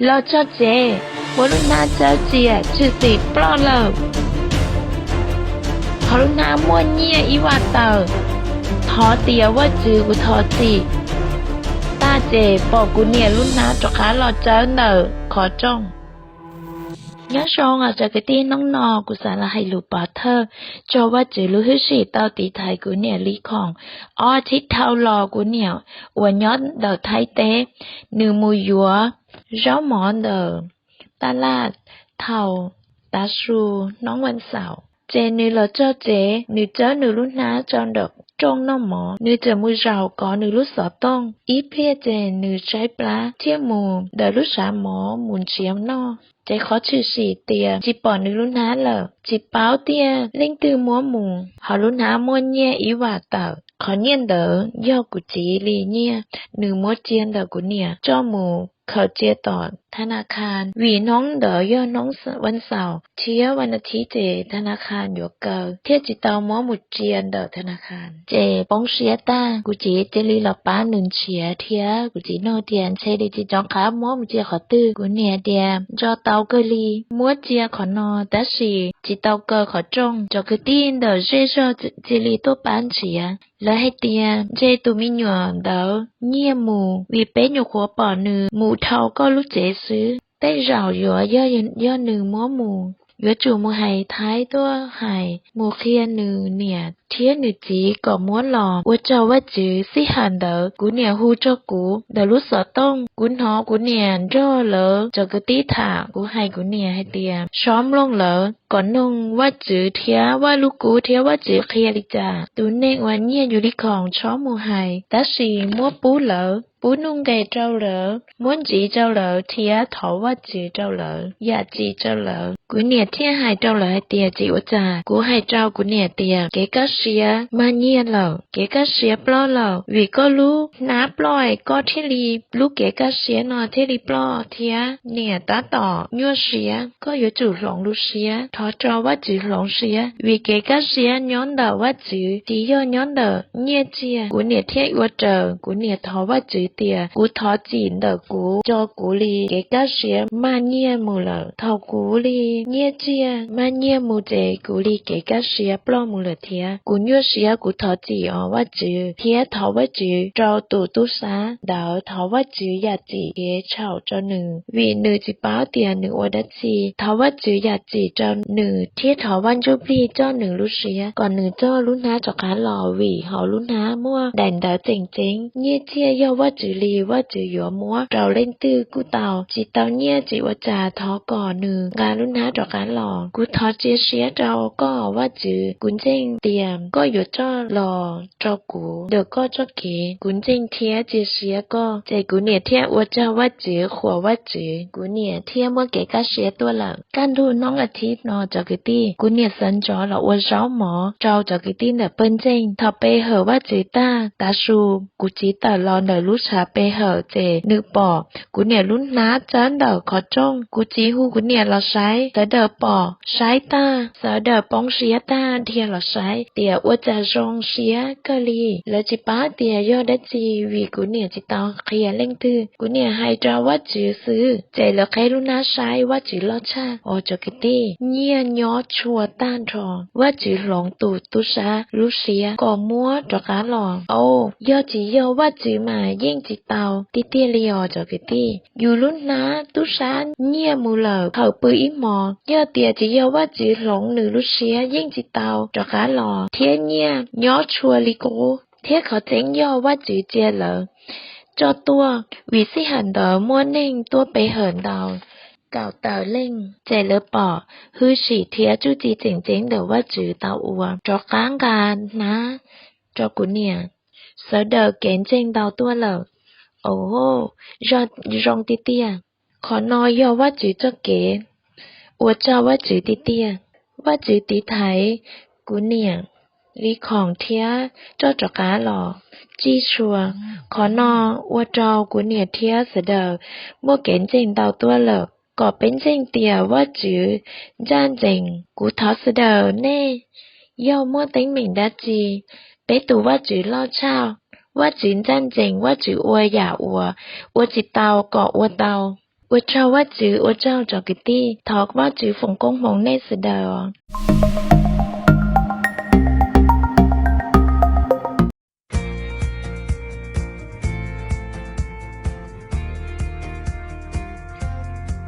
Los txog tsev, muab lub hnab txawb tsias tshwm sim ploj lawm. Qhov lub hnab muaj nyiaj ib vam tawm, thov tias Vajtswv, kuv thov txim. Tag ces pom kuv niam lub hnab rov qab los txawb ntawm qhov rooj. Nyob zoo os cov kwv tij, hnub no kuv xav los hais lus pov thawj txog Vajtswv lub hwj sim tau tiv thaiv kuv niam li khoom. Ob thib dhau los kuv niam uas nyob ntawm Thaib teb, nws mus yuav zaub mov ntawm taj laj thaum tav su hnub vas xaum. Ces nws los txog tsev, nws txawb nws lub hnab rau ntawm rooj noj mov, nws txawm mus zaum kov nws lub xov tooj. Ib pliag ces nws tshaib plab thiaj mus ntawm lub sav mov mus nrhiav noj. Ces qhov tshwm sim tias tsis pom nws lub hnab lawm, tsis paub tias leej twg muab mus. Hauv lub hnab muaj nyiaj ib vam tawm, qhov nyiaj ntawd yog kuv txiv li nyiaj, nws muab cia ntawm kuv niam coj mus khaws cia tom tha na kha, vim hnub ntawd yog hnub vas xaum thiab vas na thib ces tha na kha yuav kaw thiaj tsis tau muab mus cia ntawm tha na kha. Ces poob siab tag, kuv txiv cia li los pab nws nrhiav thiab kuv txiv nug tias ntshe li tsis rov qab muab mus cia qhov twg. Kuv niam tias nco tau kawg li, muab cia qhov no tab sis tsis tau kaw qhov rooj. Cov kwv tij ntawm zej zog cia li tuaj pab nrhiav. Lawv hais tias ntshe tus me nyuam ntawd nyiag mus, vim peb nyuam qhuav pom nws mus dhau koj lub tsev xwb. Tej zaum yuav yog nws muab mus, yuav tsum mus hais Thaib tuaj hais, mus qhia nws niam thiab nws txiv kom muab los. Ua tsaug Vajtswv, sij hawm ntawd kuv niam hu rau kuv ntawm lub xov tooj, kuv hnov kuv niam nrog lawv cov kwv tij tham. Kuv hais kuv niam hais tias txhob mloog lawv, kom noog Vajtswv thiab Vaj Lug Kub thiab Vajtswv qhia li cas. Tus neeg uas nyiag yus li khoom txhob mus hais, tab sis muab pub lawv, pub nuj nqes rau lawv, muab ntxiv rau lawv thiab thov Vajtswv rau lawv, yam txim rau lawv. Kuv niam thiaj hais rau lawv hais tias tsis ua cas. Kuv hais rau kuv niam tias kev kaj siab mag nyiag lawm, kev kaj siab ploj lawm, vim koj lub hnab ploj koj thiaj li, lub kev kaj siab no thiaj li ploj thiab. Niam tab tom nyuaj siab, koj yuav tsum hloov lub siab, thov rau Vajtswv hloov siab, vim kev kaj siab nyob ntawm Vajtswv, tsis yog nyob ntawm nyiaj txiag. Kuv niam thiaj ua raws, kuv niam thov Vajtswv tias kuv thov txim ntawm kuv, tso kuv li kev kaj siab mag nyiag mus lawm. Thaum kuv li nyiaj txiag mag nyiag mus ces kuv li kev kaj siab ploj mus lawm thiab. Kuv nyuaj siab, kuv thov txim os Vajtswv, thiab thov Vajtswv rau tus tub sab ntawd, thov Vajtswv yam txim kev txhaum rau nws, vim nws tsis paub tias nws ua dab tsi. Thov Vajtswv yam txim rau nws thiab thov Vaj Ntsuj Plig coj nws lub siab kom nws coj lub hnab rov qab los, vim hauv lub hnab muaj daim ntawv tseem ceeb. Nyiaj txiag yog Vajtswv li, Vajtswv yuav muab rau leej twg kuj tau, tsis tau nyiaj tsis ua cas, thov kom nws nqa lub hnab rov qab los. Kuv thov cia siab rau koj Vajtswv, kuv ntseeg tias koj yuav coj los rau kuv ntawm koj txoj kev. Kuv ntseeg thiab cia siab koj. Ces kuv niam thiaj ua tsaug Vajtswv, qhuas Vajtswv, kuv niam thiaj muaj kev kaj siab tuaj lawm. Kaj ntug hnub a thiv no cov kwv tij, kuv niam sawv ntxov los ua zaub mov rau cov kwv tij ntawm pawg ntseeg. Thaum pe hawm Vajtswv tag, tav su kuv txiv tawm los ntawm lub tshav pe hawm ces nws pom kuv niam lub hnab txawb ntawm qhov rooj. Kuv txiv hu kuv niam los saib, sawv daws pom saib tag, sawv daws poob siab tag dhia los saib tias ua cas zoo siab kawg li. Lawv tsis paub tias yog dab tsi vim kuv niam tsis tau qhia leej twg, kuv niam hais rau Vajtswv xwb. Ces lawv qheb lub hnab saib, Vajtswv loj tshaj os cov kwv tij. Nyiaj nyob tshua tag nrho, Vajtswv hloov tus tub sab lub siab kom muab rov qab los. Au, yog tsis yog Vajtswv mas yeej tsis tau tiag tiag li os cov kwv tij. Yus lub hnab tub sab nyiag mus lawm hawm pw ib hmos, yog tias tsis yog Vajtswv hloov nws lub siab yeej tsis tau rov qab los, thiab nyiaj nyob tshua li qub. Thiab qhov tseeb yog Vajtswv cia lawv tso tuaj, vim sij hawm ntawd muaj neeg tuaj pe hawm ntau, kaum tawm leej, ces lawv pom hwj sim thiab txuj ci tseem ceeb ntawm Vajtswv tau ua. Rov qab nqa hnab rau kuv niam, sawv daws kev ntseeg ntau tuaj lawm. Au, zoo tiag tiag. Qhov no yog Vajtswv txoj kev, ua tsaug Vajtswv tiag tiag. Vajtswv tiv thaiv kuv niam li khoom thiab coj rov qab los txij tshua. Qhov no ua rau kuv niam thiab sawv daws muaj kev ntseeg ntau tuaj lawm. Kom peb ntseeg tias Vajtswv ncaj ncees. Kuv thov sawv daws nej yog muaj teeb meem dab tsi, peb tus Vajtswv loj tshaj, Vajtswv ncaj ncees, Vajtswv ua yam uas ua tsis tau kom ua tau. Ua tsaug Vajtswv, ua tsaug tsoom kwv tij, thov Vajtswv foom koob hmoov nej sawv daws.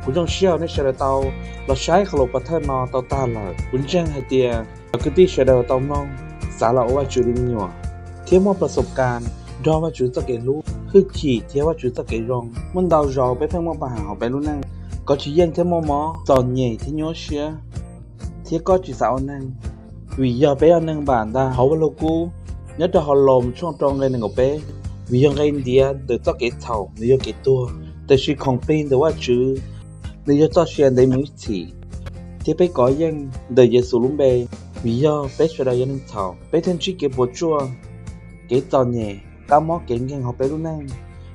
Kuv zoo siab uas nej sawv daws tau los saib qhov lus pov thawj no tau tag lawm. Kuv ntseeg hais tias cov kwv tij sawv daws tau mloog, xav los ua Vajtswv li me nyuam, thiab muaj plas xos kas nrog Vajtswv txoj kev hlub, hwj chim thiab Vajtswv txoj kev zoo. Muaj ntau zaus peb pheej muaj pab hawm hauv peb lub neej, kov tsis yeej thiab muaj mob, txom nyem thiab nyuaj siab, thiab koj tsis xav ua neeg, vim yog peb yog neeg npam ntag. Hauv Vajluskub nyob rau hauv Loos tshooj rau nqe nees nkaum peb, vim yog nqe ntiav ntawm txoj kev txhaum nws yog kev tuag, tiam sis khoom plig ntawm Vajtswv nws yog txoj sia ntev mus ib txhis. Thiab peb kov yeej ntawm Yexus lub npe, vim yog peb sawv daws yog neeg txhaum, peb thiaj ntsib kev puas tsuaj, kev txom nyem, kab mob kev nkeeg hauv peb lub neej,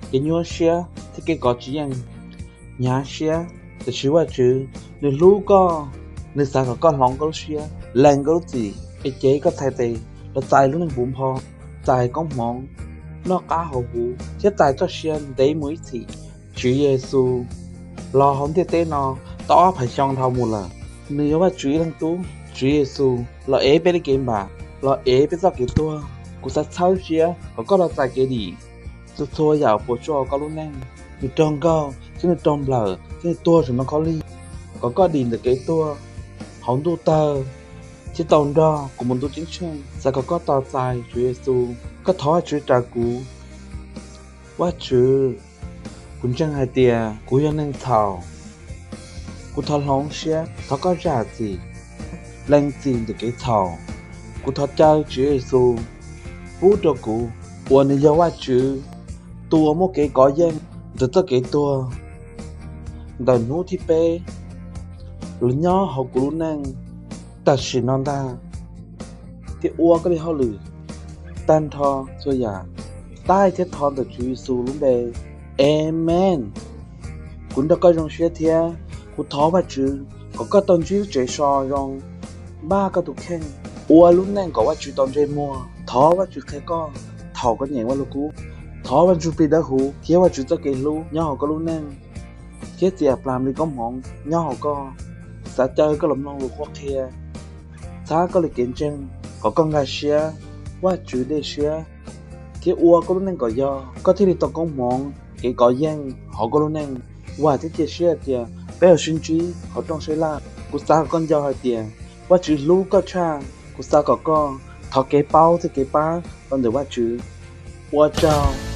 kev nyuaj siab thiab kev kov tsis yeej, hnyav siab. Tiam sis Vajtswv nws hlub koj, nws xav kom koj hloov koj lub siab, lees koj lub txim, es cev koj txhais tes los txais lub neej puv npo, txais koob hmoov, noj qab haus huv thiab txais txoj sia ntev mus ib txhis. Tswv Yexus los hauv ntiaj teb no tau ob phav xyoo dhau mus lawm. Nws yog Vajtswv ib leeg tub. Tswv Yexus los ev peb li kev npam, los ev peb txoj kev tuag. Kuv xav txhawb siab kom koj los txais kev dim txhua txhua yam puas tsuaj koj lub neej. Nws raug nkaug thiab nws raug nplawm thiab nws tuag saum ntoo khaub lig kom koj dim ntawm kev tuag hauv ntuj tawg thiab tau nrog kuv mus ntuj ceeb tsheej. Xav kom koj tos txais Tswv Yexus, koj thov Vajtswv raws kuv. Vajtswv, kuv ntseeg hais tias kuv yog neeg txhaum. Kuv thov hloov siab, thov koj zam txim, lees txim ntawm kev txhaum. Kuv thov caw Tswv Yexus pub rau kuv, uas nws yog Vajtswv, tus uas muaj kev kov yeej ntawm txoj kev tuag ntawm hnub thib peb los nyob hauv kuv lub neej tam sim no ntag, thiab ua koj li hauj lwm tag nrho txhua yam. Taij thiab thov ntawm Tswv Yexus lub npe, Amees. Kuv nrog koj zoo siab thiab kuv thov Vajtswv kom koj tau ntsib lub tsev so zoo, npaj koj tus kheej, ua lub neej kom Vajtswv tau ntsej muag. Thov Vajtswv qhia koj thaum koj nyeem Vajluskub. Thov Vaj Ntsuj Plig Dawb Huv thiab Vajtswv txoj kev hlub nyob hauv koj lub neej, thiab txiv Anplas li koob hmoov nyob hauv koj. Xav caw koj los mloog lus qhuab qhia, txhawb koj li kev ntseeg kom koj nkag siab Vajtswv dej siab, thiab ua koj lub neej kom yog, koj thiaj li tau koob hmoov, kev kov yeej hauv koj lub neej. Vam thiab cia siab hais tias peb yuav sib ntsib hauv rooj sab laj. Kuv xav kom koj nco hais tias Vajtswv hlub koj tshaj. Kuv xav kom koj thov kev paub thiab kev pab los ntawm Vajtswv. Ua tsaug.